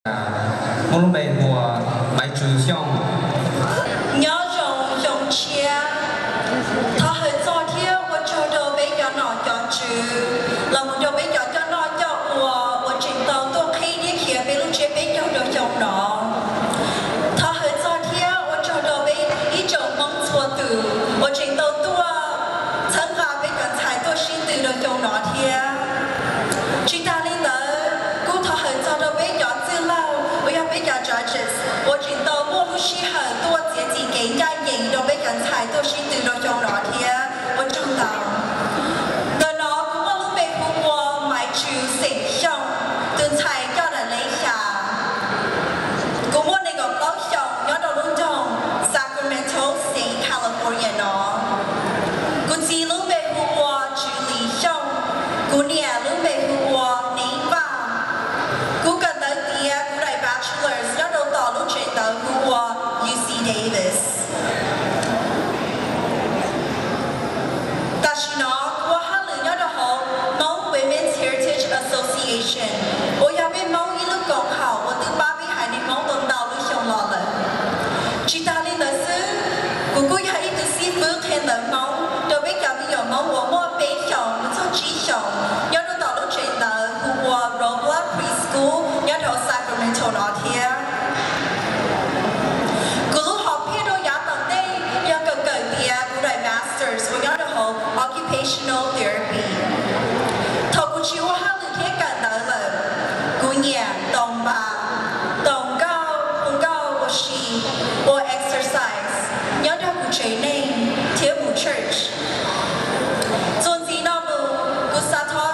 Muaj lub npe hu ua Maiv Tswv Xyooj. Nyob zoo xyoo tshiab, thov hawm txog thiab ua tsaug rau peb cov nom cov tswv los mus rau peb cov coj noj coj ua uas tseem tau tuaj qhib thiab khiav peb lub tsiab peb caug rau xyoo no. Thov hawm txog thiab ua tsaug rau peb ib tsoom Hmoob txhua tus uas tseem tau tuaj txhawb nqa peb cov ntxhais tuaj sib tw rau xyoo no thiab. Tsis tas li ntawd, kuj thov hawm txog rau peb cov txwj laug uas yog peb cov judges uas tseem tau muaj lub sij hawm tuaj txiav txim kev ncaj ncees rau peb cov ntxhais tuaj sib tw rau xyoo no thiab. Ua tsaug ntau. Ntawm no kuv muaj lub npe hu ua Maiv Tswv Xeem Xyooj, tus ntxhais coj daim lej xya. Kuv muaj nees nkaum plaub xyoos nyob rau lub nroog Sacramento State, California no. Kuv txiv lub npe hu ua Tswv Lis Xyooj, kuv niam lub npe hu ua Neeb Vaj. Kuv kawm ntawv tiav kuv daim bachelor's nyob rau tom lub tsev ntawv hu ua U C Davis. Tam sim no kuv ua hauj lwm nyob rau hauv Hmong Women's Heritage Association, uas yog peb Hmoob ib lub koom haum uas twb pab peb haiv neeg Hmoob tau ntau lub xyoo los lawm. Tsis tas li ntawd xwb, kuv kuj yog ib tug xib fwb qhia ntawv Hmoob rau peb cov me nyuam Hmoob uas muaj peb xyoos mus txog tsib xyoos nyob rau tom lub tsev ntawv hu ua Robla Preschool nyob rau Sacramento no thiab. Kuv lub hom phiaj rau yav tom ntej yog kawm kawm tiav kuv daim master's uas nyob rau hauv occupational therapy. Thaum kuv tsis ua hauj lwm thiab kawm ntawv lawm, kuv nyiam tau npaj, tau nkauj, hu nkauj ua si, ua exercise nyob nrog kuv tsev neeg thiab mus church. Txuas ntxiv no mus, kuv xav thov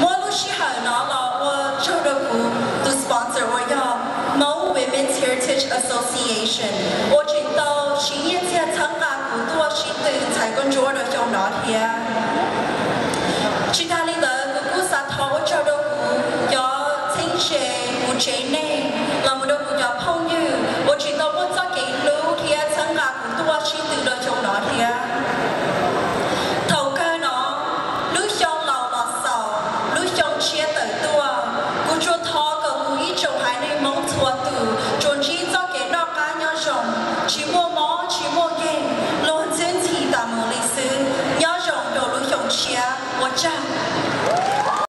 muab lub sij hawm no los ua tsaug rau kuv tus sponsor uas yog Hmong Women's Heritage Association uas tseem tau siv nyiaj txiag txhawb nqa kuv tuaj sib tw ntxhais nkauj ntsuab rau xyoo no thiab.